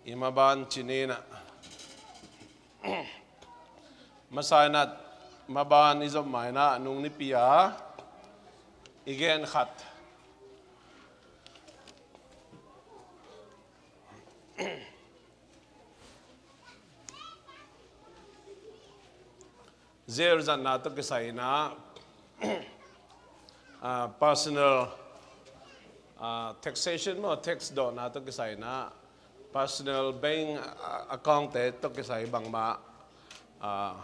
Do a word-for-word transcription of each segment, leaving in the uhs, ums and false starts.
I maban cih ni-in ah, masa-in ah, maban i zop ma-in ah nung nipi-a i gen khat. Zel zatna tawh kisai-in ah, ah, personal, ah, taxation maw, tax dawhna tawh kisai-in ah, personal bank, ah, account-te tawh kisai bangmah, ah,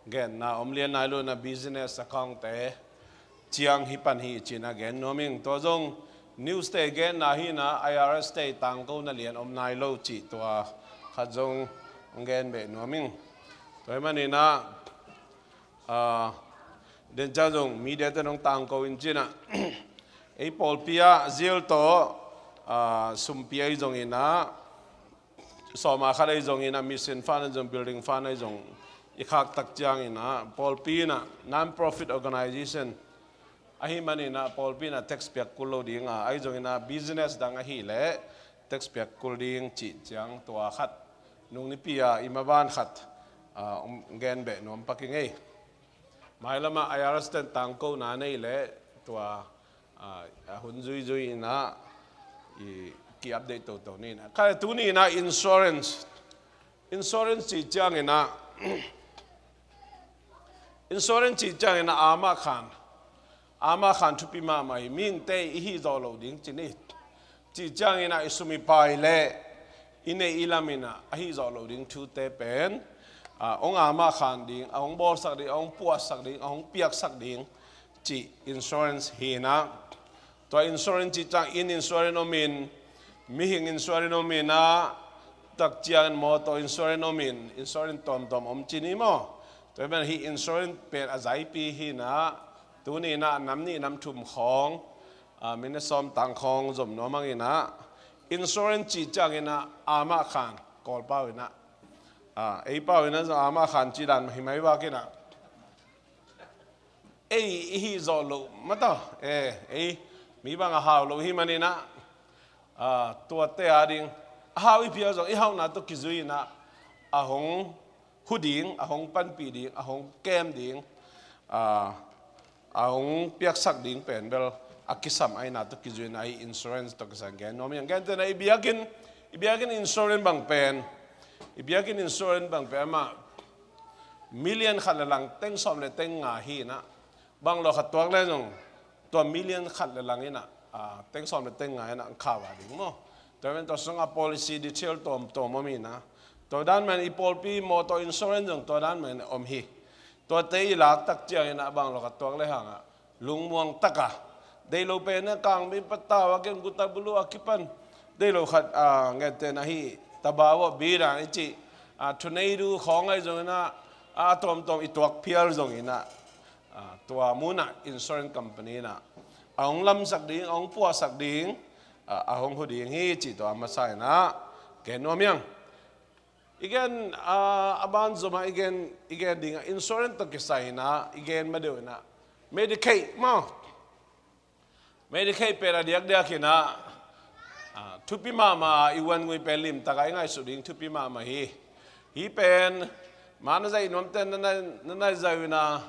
genna om lian nai lo-in ah, business account-te ciang hih pan hi ci-in ah gen nuam ing. Tua zong news-te genna hi-in ah, I R S-te tangkona lian om nai lo cih tua khat zong hong gen beh nuam ing. Tua ahih manin ah, ah, den ciang zong media-te hong tangko in ci-in ah, ei pawlpi ah Zel tawh, ah, sumpi ahi zongin ah, sawma khat ahi zongin ah, mission fund ahi zong, building fund ahi zong, i khak tak ciangin ah, pawlpi in ah, non-profit organization ahih manin ah, pawlpi in ah tax piak kul lo ding a, ahi zongin ah business dang ahih leh tax piak kul ding cih ciang tua khat nung nipi-a i maban khat, ah, hong gen beh nuam pak ing ei. Mailam ah I R S-ten tangkona nei leh tua, ah, a hun zuizui-in ah i ki-update toto ni-in ah. Kha tuni-in ah insurance, insurance cih ciangin ah, insurance cih ciangin ah amah khan, amah khan thupi mahmah hi. Mihingte i hih zawh loh ding ci ni. Cih ciangin ah i sum i pai leh i neih i lam-in ah a hih zawh loh ding thute pen, ah, hong amah khan ding, a hong bawlsak ding, a hong puahsak ding, a hong piaksak ding cih insurance hi-in ah. Tua insurance cih ciang inn insurance om in, mihing insurance om in ah, tak ciangin motor insurance om in, insurance tuamtuam om ci ni maw. Tua ahih manin hih insurance pen a zaipi hi-in ah, tuni-in ah nam nih nam thum khawng, ah, minute sawm tang khawng zom nuam ing in ah, insurance cih ciangin ah amah khan, Kawlpau in ah, ah, ei pau in ah zong amah khan cih dan hi mai vak in ah, ei i hih zawh loh mah ta, eh, ei mi bang a hau lo ahih manin ah, ah, tuate a ding a hau i phial zong i hauhna tawh kizui-in ah, a hong hu ding, a hong panpih ding, a hong kem ding, ah, a hong piaksak ding pen bel a kisam ahihna tawh kizui-in ah, hih insurance tawh kisai-in gen nuam ing. Gentehna i biakinn, i biakinn insurance bang pen, i biakinn insurance bang pen amah million khat le lang teng sawm le teng nga hi-in ah, bang lawh khat tuak leh zong tua million khat le lang in ah, ah, teng sawm le teng nga in ah hong khau a ding maw. Tua ahih manin tua sungah policy detail tuamtuam om in ah, tua dan mah in i pawlpi motor insurance zong tua dan mah in om hi. Tuate i lak tak ciangin ah bang lawh khat tuak lehang ah lungmuang tak a, deih lo pen ah Kangmei, Patau, a kiang Kuttabulu a kipan, deih lo khat, ah, gentehna hih Tabawa, Bidan i cih, ah, Tornado khawng ahi zongin ah, ah, a tuamtuam i tuak phial zongin ah, ah, tua mun ah insurance company in ah a hong lamsak ding, a hong puahsak ding, ah, a hong hu ding hi cih tua a masa-in ah gen nuam ing. I gen, ah, a ban zom ah i gen, i gen ding ah insurance tawh kisai-in ah i gen ma deuh in ah, Medicaid maw. Medicaid pen a diakdiak in ah, ah, thupi mahmah, i Wangui pen limtak a i ngaihsut ding thupi mahmah hi. Hih pen ma na zaih nuamte na na, na na zaih uh in ah,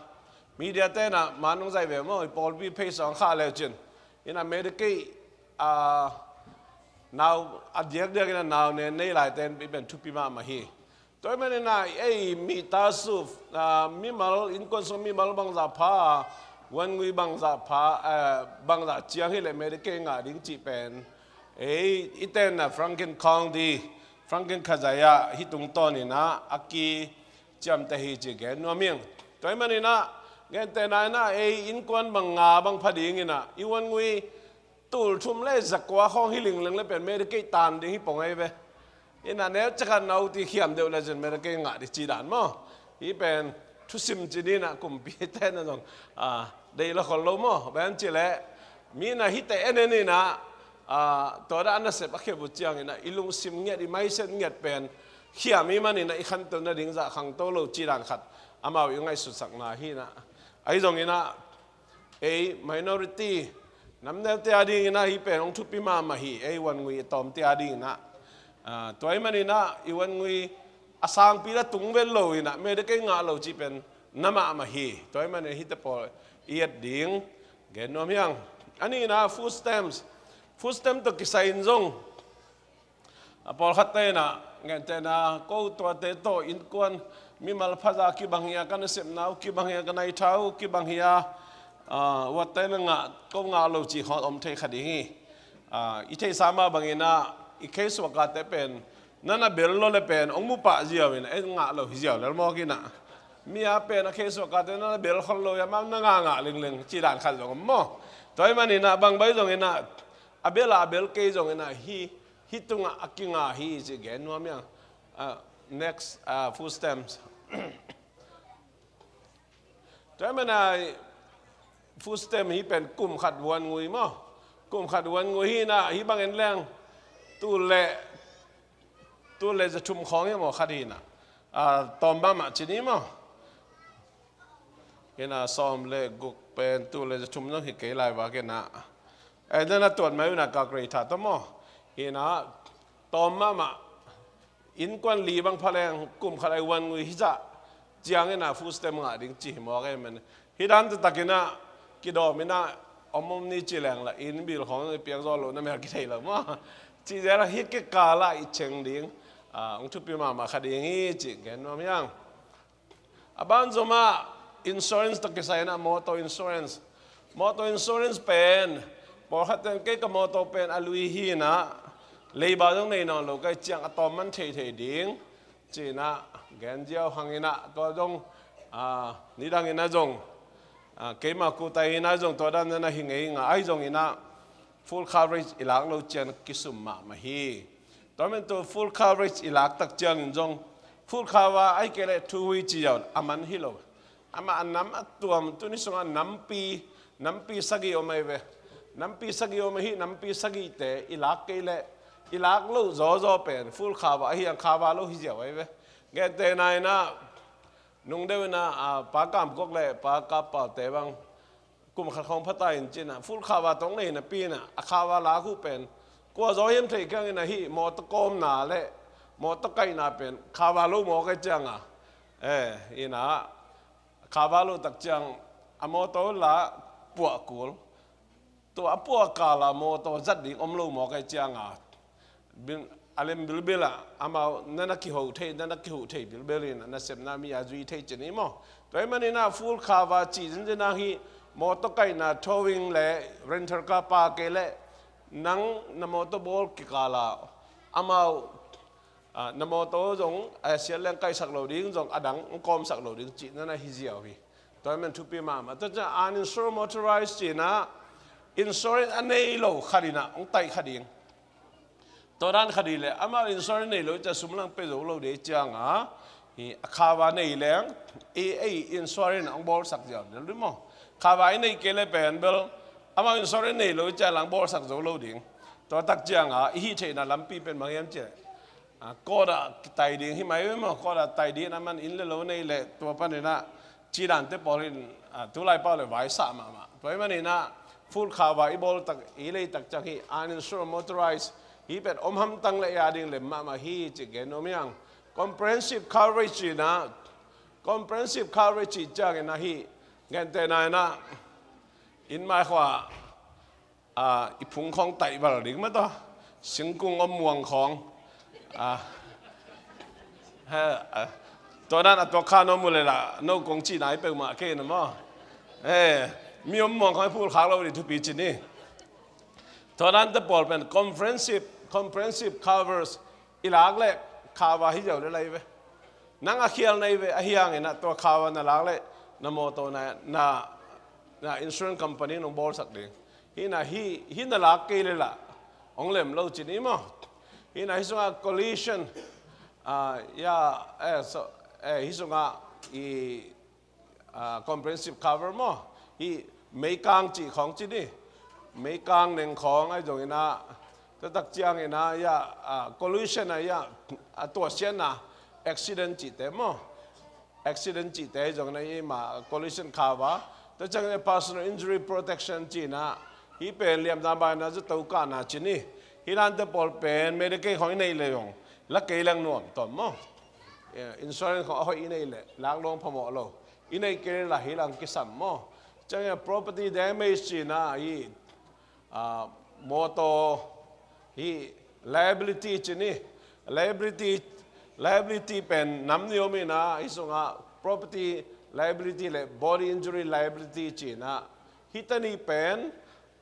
media-te in ah ma nong zaih ve maw, i pawlpi page ah hong khah le uh cin. In ah Medicaid, ah, nau, a diakdiak in ah nau nen nei laite in i pen thupi mahmah hi. Tua ahih manin ah ei mi ta suf, ah, mimal, innkuan sung mimal bangzah pha, Wangui bangzah pha, eh, bangzah ciang hi leh Medicaid ngah ding cih pen, ei, i ten ah Franklin County, Franklin khazai ah hih tungtawn in ah a kiciamteh hi cih gen nuam ing. Tua ahih manin ah, gentehna in ah ei innkuan bang nga bang pha ding in ah, i Wangui tul thum le za kua khawng hi lingleng le pen Medicaid tan ding hi pong ahi ve. In ah neu ciang khat na ut i khiam deuh le cin Medicaid ngah ding cih dan maw. Hih pen thusim ci ni in ah, kumpite in ah zong, ah, deih lua khol lo maw. Bang hang hiam cih leh mi in ah hihte en en in ah, ah, tua dan a nasep a khep uh ciangin ah i lungsim ngiat, i mindset ngiat pen khiam ahih manin ah i khantoh nading zah khangto lo cih dan khat amau i ngaihsutsakna hi in ah. Ahi zongin ah ei minority, namneute a dingin ah hih pen hong thupi mahmah hi. Ei Wangui a tawmte a dingin ah, Ah, tua ahih manin ah i wan ngui a sangpi la tung vet lo in ah medical ngah lo cih pen na mahmah hi. Tua ahih manin hihte pawl i et ding gen nuam hi hang. A nihna, food stamps. Food stamp tawh kisai in zong a pawlkhatte in ah, gentehna, ko tuate tawh innkuan mimal phaza kibang hi a, ka nasepna uh kibang hi a, ka naitha uh kibang hi a, ah, uatte na ngah, ko ngah lo cih khawng om thei kha ding hi. Ah, i theihsa mah bangin ah i case worker-te pen na na bel lo le pen hong mu pah ziau in ah, ei ngah lo hi ziau lel mawk in ah. Mi a pen a case worker-te na na bel khol lo hi a, amau na ngah ngah lengleng cih dan khat zong om maw. Tua ahih manin ah bang bai zong in ah, a bel a, a bel kei zong in ah, hih, hih tungah a kinga hi cih gen nuam hi hang. Ah, next, ah, food stamps. Tua ahih manin ah food stamp hih pen kum khat wan ngui maw. Kum khat wan ngui hi in ah, hih bangin leng tul le, tul le za thum khawng hi maw, khat hi in ah. Ah, tawm mahmah ci ni maw. Hi in ah, sawm le guk pen tul le za thum zong hi kei lai vak in ah. Eh, na na tuat mai un ah, calculator tawh maw. Hi in ah, tawm mahmah, innkuan li bang pha leng kum khat a i wan ngui hi zah ciangin ah food stamp ngah ding ci hi mawk e men. Hih dan taktak in ah kidawm in ah om om ni ci leng lah inn bill khawng i piak zawh loh na mel kithei lo maw. Cih zel ah hih kikal ah i ceng ding, ah, hong thupi mahmah kha ding hi cih gen nuam hi hang. A ban zom ah insurance tawh kisai in ah motor insurance. Motor insurance pen pawlkhat ten kei ka motor pen a lui hi in ah, leiba zong nei nawn lo ka hih ciang a tawm man theithei ding ci in ah gen ziau hang in ah, tua zong, ah, nidang in ah zong, ah, keima kuta in ah zong tua dan na na hi ngei nga ahi zong in ah full coverage i lak lo ciang kisum mahmah hi. Tua men tu full coverage i lak tak ciangin zong full cover ahih kei leh thu hui ci zaw a man hi lo. Amah a nam a tuam, tuni sungah nampi, nampi sagih om ahi ve. Nampi sagih om ahi, nampi sagihte i lak kei leh, i lak loh zawzaw pen full cover ahi hang, cover lo hi ziau ahi ve. Gentehna in ah, nung deuh in ah, ah, Pa Kam Kok le Pa Kap Pau te bang kum khat khawng pha ta in ci in ah, full cover tawh nei napi in ah, a cover lak uh pen kua zaw hiam theih khiang in ah, hih motor kawmna le motor kaihna pen cover lo mawk ahih ciang a, eh, in ah, cover lo tak ciang a motor la puah kul. Tua a puah kal a motor zat ding om lo mawk ahih ciang a, bin, a lem bilbil ah, amau na na kiho thei, na na kiho thei bilbil in ah, nasepna mi a zui thei ci ni maw. Tua ahih manin ah full cover cih zenzen ah hih motor kaihna, towing le rental car pa kei leh nang na motor bawl kikal ah amau, ah, na motor zong a siat leng kaihsak lo ding, zong a dang hong kawmsak lo ding cih na na hi ziau hi. Tua ahih man thupi mahmah. Tua ciang uninsured motorist ci in ah, insurance a nei lo khat in ah hong taih kha ding. Tua dan khat hi leh, amau insurance nei lo ciang sum lang pia zo lo ding ciang a, hi a cover nei leng, i, ei insurance in ah hong bawlsak ziau del ding maw. Cover i neih kei leh pen bel, amau insurance nei lo ciang lang bawlsak zo lo ding. Tua tak ciang a, i hih theihna lampi pen bang hiam cih leh, ah, court ah kitai ding hi mai ve maw, court ah tai ding a man in le lo nei leh, tua panin ah, cih dante pawl in, ah, tulai pau le vaisah mahmah. Tua ahih manin ah, full cover i bawl tak, i lei tak ciang hih uninsured motorist hih pen om hamtang leh i a ding lem mahmah hi cih gen nuam hi hang. Comprehensive coverage ci in ah, comprehensive coverage cih ciangin ah hih, gentehna in ah, inn mai khua, ah, i phung khawng taih val ding mah tawh, singkung om muang khawng. Ah, he, ah, tua dan a tuak kha nuam uh leh lah, no kong cih nai peuhmah kei na maw. Eh, mi om muang khawng i phul khak lo ding thupi ci ni. Tua dante pawl pen comprehensive, comprehensive covers i lak leh cover hi ziau lel ahi ve. Nang a khial na hi ve, ahi hangin ah tua cover na lak leh na motor na, na, na insurance company in hong bawlsak ding. Hih in ah hih, hih na lak kei leh lah hong lem lo ci ni maw. Hih in ah hih sungah collision, ah, ya, eh, so, eh, hih sungah i, ah, comprehensive cover maw. Hih meikang cih khawng ci ni. Meikang neng khawng ahi zongin ah, tua tak ciangin ah, ya, ah, collision ah, ya, a tuahsiatna, accident cihte maw. Accident cihte ahi zongin ah, i mah collision cover. Tua ciangin ah personal injury protection ci in ah, hih pen liamna baina zato kahna ci ni. Hih dan te pawl pen Medicaid khong i neih le zong la kei leng nuam tuam maw? Insurance khong a hoih i neih le lak luang phamawh lo. I neih kei le la hih lang kisam maw? Ciang a property damage cihna hi. Motor hi liability ci ni. Liability, liability pen nam ni om ina, hi sungah property liability le body injury liability cihna. Hih tani pen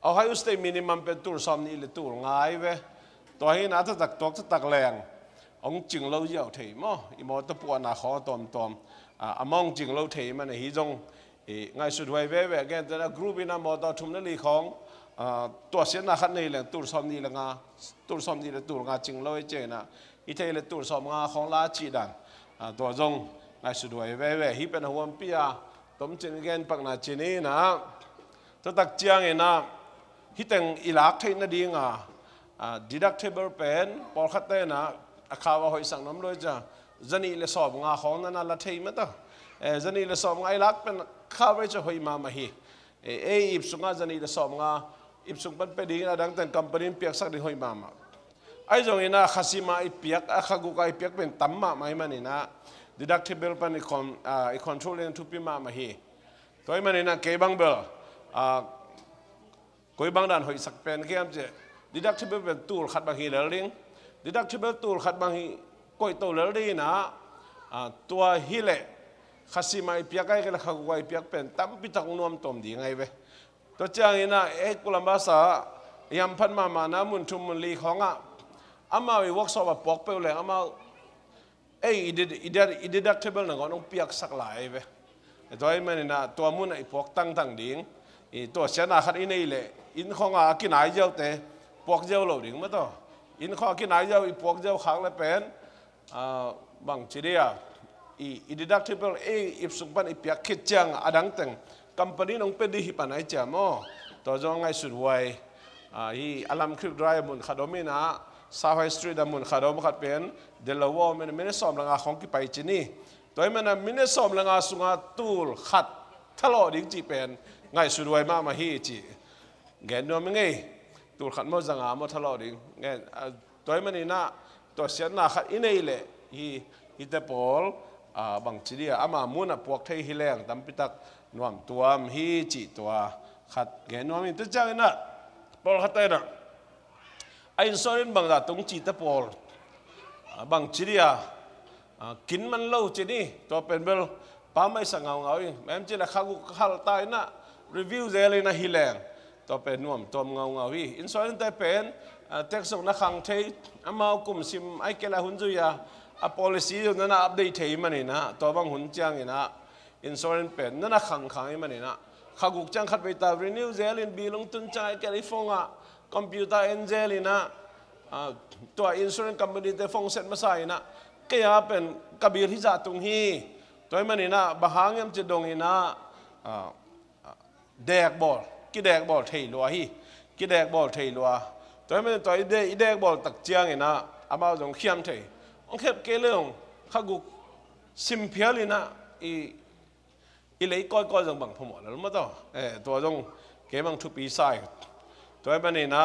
Ohio State minimum pen tul sawm nih le tul nga ve. Tua hi na taktak tuak taktak leng hong cing lo ziau thei maw? I mawtaw puahna khawng a tawmtawm a mawng cing lo thei man ahi zong i ngaihsut huai veve. Gentehna group ina mawtaw thum le li khawng tuahsiatna khat nei leng tul sawm nih le nga, tul sawm nih le tul nga cing lo i cihna. I thei le tul sawm nga khawng la cih dan tua zong ngaihsut huai veve. Hih pen a huampi a tomcin gen pakna ci ni na. Taktak ciang ina hih teng i lak theih nadinga deductible pen pawlkhat te ina a khau a hoihsak nuam lo i cia zanih le sawm nga khawng nana la thei mata. Zanih le sawm nga i lak pen coverage a hoih mahmah hi. Ei ip sungah zanih le sawm nga ip sung pan pe dingin a dangten company in piaksak ding hoih mahmah. Ahi zongin a kha sima i piak, a kha guka i piak pen tam mahmah i manin a deductible pan i control ding thupi mahmah hi. Tua i manin a kei bang bel koi bang dan hoihsak pen kiam cih deductible pen tul khat bang hi lel ding. Deductible tul khat bang hi koih to lel ding ina tua hi leh kha sima i piak ai kei le kha guka i piak pen tampi tak nuam tawm ding ai ve. Tua ciang ina ei Columbus a i hamphat mahmahna mun thum mun li khawngah amau i workshop a puak peuh leng amau ei i deductible nangawn hong piaksak lai ve. Tua i manin a tua mun a i puak tangtang ding. I tuahsiatna khat i nei leh inn khawngah a kinai ziaute puak ziau lo ding mataw. Inn khawng a kinai ziau i puak ziau khak le pen bangci dia i deductible ei ip sung pan i piak khit ciang a dangteng company in hong pe ding hi pan ai cia maw? Tua zong ngaihsut huai. Hi a lam Creek Drive a mun khat om ina South High Street a mun khat om khat pen del lo om ina minute sawm le nga khawng kipai ci ni. Tua i mana minute sawm le nga sunga tul khat thalawh ding cih pen ngaihsut huai mahmah hi ci. Gen nuam i ngei. Tul khat maw za nga maw thalawh ding. Tua i manin a tuahsiatna khat i nei leh hi, hihte pawl bangci dia ama mun a puak thei hi leng tampi tak nuam tuam hi cih tua khat gen nuam hi. Tua ciangin a pawlkhat te ina a insurance bangzah tung cihte pawl bangci dia kin man lo ci ni. Tua pen bel pammaihsak ngaungau hi. Mem ci le kha guk kha khat ta ina review zel ina hi leng tua pen nuam tuam ngaungau hi. Insurance te pen tax zong na khang thei, amau kum sim ai kei le hun zui a a policy zong nana update thei i manin a tua bang hun ciangin a insurance pen nana khangkhang i manin a kha guk ciang khat vei ta renew zel in bill hong tun ciang ai kei le i phone ah computer en zel ina tua insurance company te phone set masa ina kei a pen ka bill hi zah tung hi. Tua i manin a bang hang hiam ci dong ina dekbawl, kidekbawl thei lua hi. Kidekbawl thei lua. Tua i manin tua i dekbawl tak ciangin a amau zong khiam thei. Hong khep kei le hong kha guk sim phial ina i i lei kawikawi zong bang phamawh lel mataw. Tua zong kei bang thupi sa hi. Tua i manin a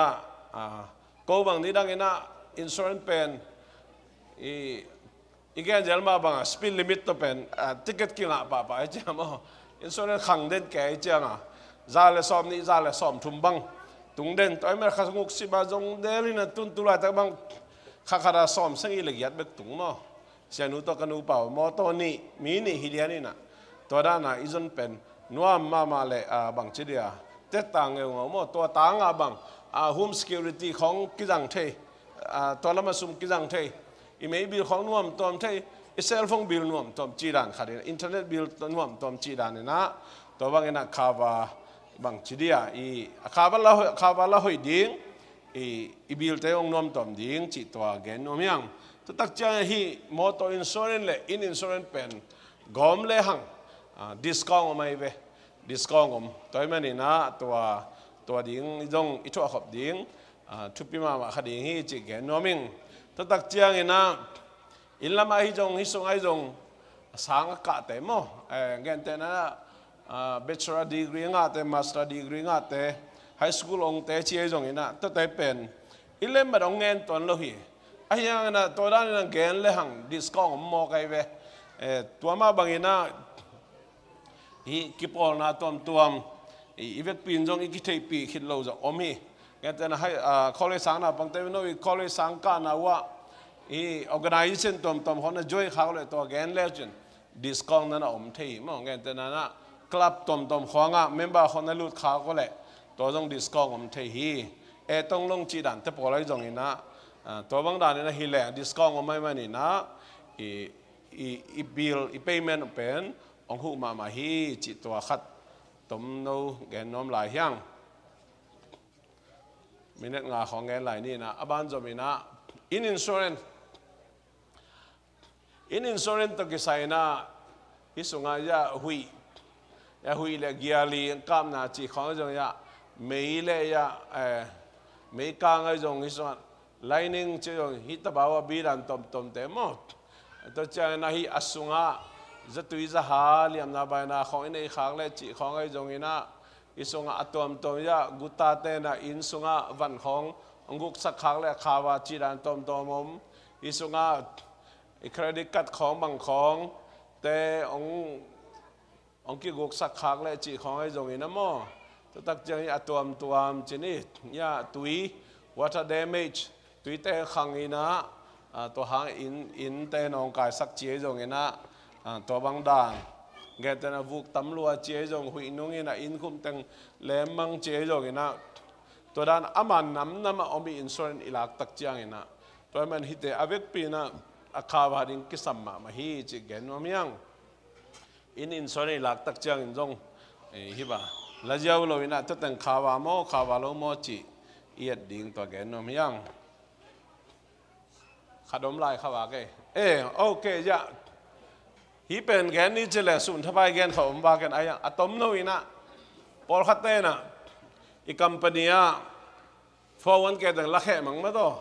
ko bang ni dangin a insurance pen i i gen zel mah bang a speed limit tawh pen ticket kingah pahpah i ciang maw? Insurance khang den kei i ciang a za le sawm nih za le sawm thum bang tung den. Tua i manin kha guk sim a zong del ina tun tu laitak bang kha khat a sawm sagih le giat bek tung maw? Sianu tawh ka nupa uh mawtaw nih mi nih hi lian ina tua dana i zon pen nuam mahmah le bangci dia tet ta ngeungau maw? Tua tangah bang home security khawng kizang thei, tua lamah sum kizang thei, i mei bill khawng nuam tuam thei, i cellphone bill nuam tuam cih dan khat ina internet bill nuam tuam cih dan ina tua bangin a khava bangci dia i a khava la hoih ding i i bill te hong nuam tuam ding cih tua gen nuam hiang. Tua tak ciang hih motor insurance le inn insurance pen gawm le hang discount om ahi ve. Discount om. Tua i manin a tua tua ding zong i thuah khop ding thupi mahmah kha ding hi cih gen nuam ing. Tua tak ciangin a inn lamah hi zong hi sung ahi zong sang a kahte maw? Gentehna bachelor degree ngahte, master degree ngahte, high school ongte ci ahi zongin a tuate pen i lembat hong ngen tuan lo hi. Ahi hangin ah tua danin ah gen le hang discount om mawk ahi ve. Eh, tua mah bangin ah hih kipawlna tuamtuam i, i vekpi in zong i kitheihpih khit lo zong om hi. Gentehna high, ah, college sang naupangte, no, i college sang kahna uh ah i organization tuamtuam khawng na join khak uh leh tua gen le cin discount na na om thei hi maw. Gentehna na club tuamtuam khawngah member khawng na lut khak uh leh tua zong discount om thei hi. E tong long cih dante pawl ahi zongin ah, ah, tua bang danin ah hi leng discount om ahih manin ah i, i, i bill, i payment pen hong huh mahmah hi cih tua khat tomno gen nuam lai hi hang. Minute nga khawng gen lai ni in ah, a ban zom in ah, inn insurance. Inn insurance tawh kisai in ah, hih sungah ya huih, ya huih le giali kapna cih khawng ahi zong ya, mei le ya, eh, mei kang ahi zong hih sungah, lining cih zong hih tabau a bidan tomtomte maw. Tua ciangin ah hih a sungah zatui zaha liamna baina khawng i nei khak le cih khawng ahi zongin ah, hih sungah a tuamtuam ya, guta ten ah inn sungah van khawng hong guksak khak le khava cih dan tuamtuam om. Hih sungah i credit card khawng bang khawng te hong, hong kiguksak khak le cih khawng ahi zongin ah maw. Tua tak ciang hih a tuamtuam cin i, ya tui, water damage, tuite khang in ah, ah, tua hang inn, innte nawngkaisak ci ahi zongin ah, ah, tua bang dan. Gentehna vuk tam lua ci ahi zong huih nungin ah inn khum teng lemmang ci ahi zongin ah, tua dan ama namnam ah om i insurance i lak tak ciangin ah, tua man hihte a vekpi in ah a khava ding kisam mahmah hi cih gen nuam hi hang. Inn insurance i lak tak ciangin zong, eh, hih bang la ziau lo in ah tua teng khava maw, khava lo maw cih i et ding tua gen nuam hi hang. Khat om lai kha vak e. Eh, ok, ya. Hih pen gen ni ci le sun thapai gen kha om vak en ai a, a tomno in ah. Pawlkhat te in ah i company ah four one K teng lakheh mang mah tawh.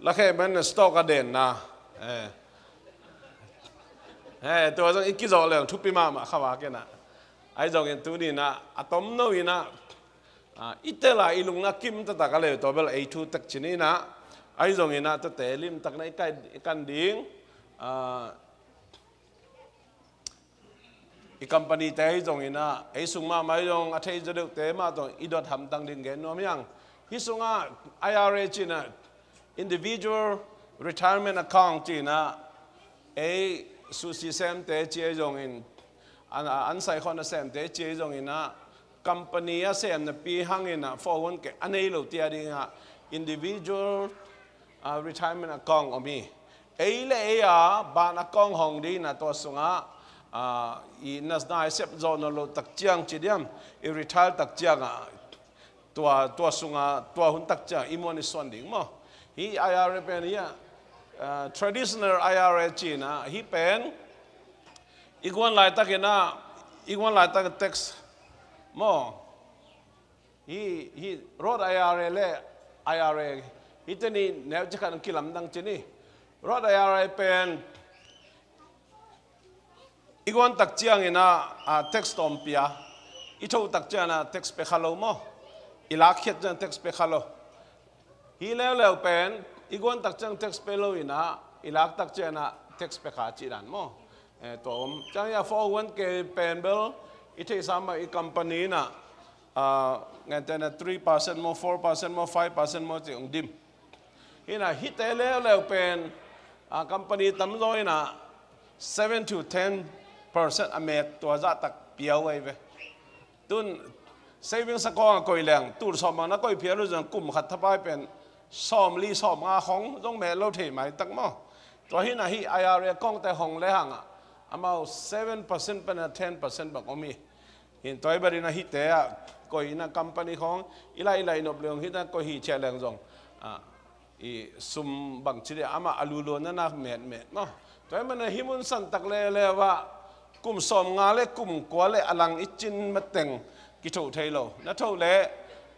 Lakheh man stock a denna. Eh. Eh, tua zong i kizawh leng thupi mahmah kha vak en ah. Ahi zongin tuni in ah, a tomno in ah, ah, i tel a i lungna kim taktak a leu tua bel ei thu tek cin in ah. Ahi zongin ah tuate limtakna i kai, i kan ding. Ah, i company te ahi zongin ah, ei sung mahmah ahi zong a thei zaw deuhte mah tawh i dot hamtang ding gen nuam hi hang. Hih sungah I R A ci in ah, individual retirement account ci in ah, ei susi semte ci ahi zongin, an, an sai khawng a semte ci ahi zongin ah, company a sem napi hangin ah four one K a nei lo te a dingah individual, ah, retirement account om hi. Ei le ei a bank account hong ding in ah tua sungah, ah, i na, na i sep zawh nawn loh tak ciang ci diam, i retire tak ciangah tua, tua sungah, tua hun tak ciang i muan i suan ding maw. Hih I R A pen hih, ah, traditional I R A ci in ah, hih pen i guan laitakin ah, i guan laitakin tax maw. Hih, hih Roth I R A le I R A, hihte nih neu ci khat kilamdang ci ni. Roth I R A pen i guan tak ciangin ah, ah, tax tawmpi a, i tho tak ciangin ah tax pe kha lo maw. I lak khiat ciang tax pe kha lo. Hih leuleu pen i guan tak ciang tax pe lo in ah, i lak tak ciangin ah tax pe kha cih dan maw. Eh, tua om. Ciang hih a four one K pen bel i theihsa mah i company in ah, ah, gentehna three percent maw, four percent maw, five percent maw ci hong dim. Hi in ah hihte leuleu pen, ah, company tamzaw in ah seven to ten percent a met tua zahtak piau ahi ve. Tun savings account a koih leng, tul sawm bang na koih phial uh zong kum khat thapai pen sawmli sawmnga khawng zong met lo thei maitak maw. Tua hi in ah hih I R A account te hong le hang ah, amau seven percent pan a ten percent bang om hi. Hi in tua i bat in ah hihte ah koih in ah company khawng i laih i laih nop leng hi in ah koih hi ciah leng zong, ah, i sum bangci dih amah a luluanna nak metmet maw. Tua ahih manin hih mun santak leuleu ah kum sawmnga le kum kua le a lang i cin mateng kithoh thei lo. Na thoh leh,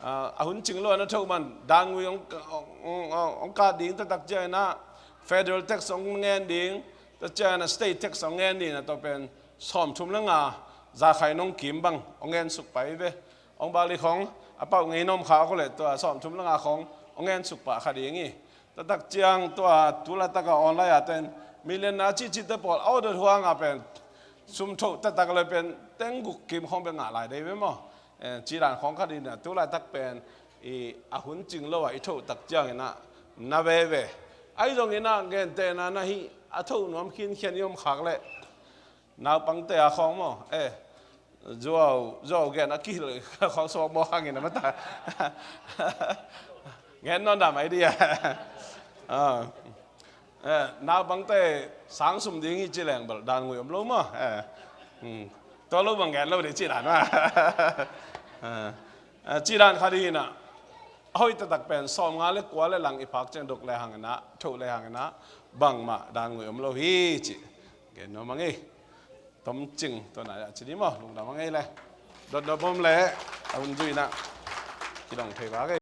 ah, a hun cing lo a na thoh man dangui hong, hong, hong, hong kat ding taktak ciangin ah federal tax hong ngen ding, tua ciangin ah state tax hong ngen ding, na tua pen sawmthum le nga zakhai nong kim bang hong ngen suk pai ve. Hong bak li khawng a pauh ngei na om kha uh leh tua sawmthum le nga khawng hong en suk pah kha ding hi. Taktak ciang tua tu laitak a online a ten million na cihcih te pawl a order huang a pen sum thoh taktak le pen teng guk kim khawng pen ngah lai dei ve maw? Eh, ci dan khawng kha ding a tu laitak pen i a hun cing lo a i thoh tak ciangin ah na veve. Ahi zongin ah gentehna na hi a thoh nuam khinkhian i om khak leh naupangte a khawng maw? Eh, zuau, zuau gen a kihilh khawng sawk maw hangin a mata. Gen nawn dah mai dih a. Ah. Eh, naupangte sang sum ding hi ci leng bel dan ngui om lo maw? Eh. Hmm. Tua lo bang gen lo dih ci dan maw? Ah. Eh, ci dan kha dih hi na. A hoih taktak pen sawmnga le kua le lang i phak ciang dok le hangin ah, thoh le hangin ah, bangmah dan ngui om lo hi ci. Gen nuam a ngei. Tom cing, tua na ya ci dih maw, lungdam a ngei le. Dotdot bom le, a hun zui na. Kidong thei vak e.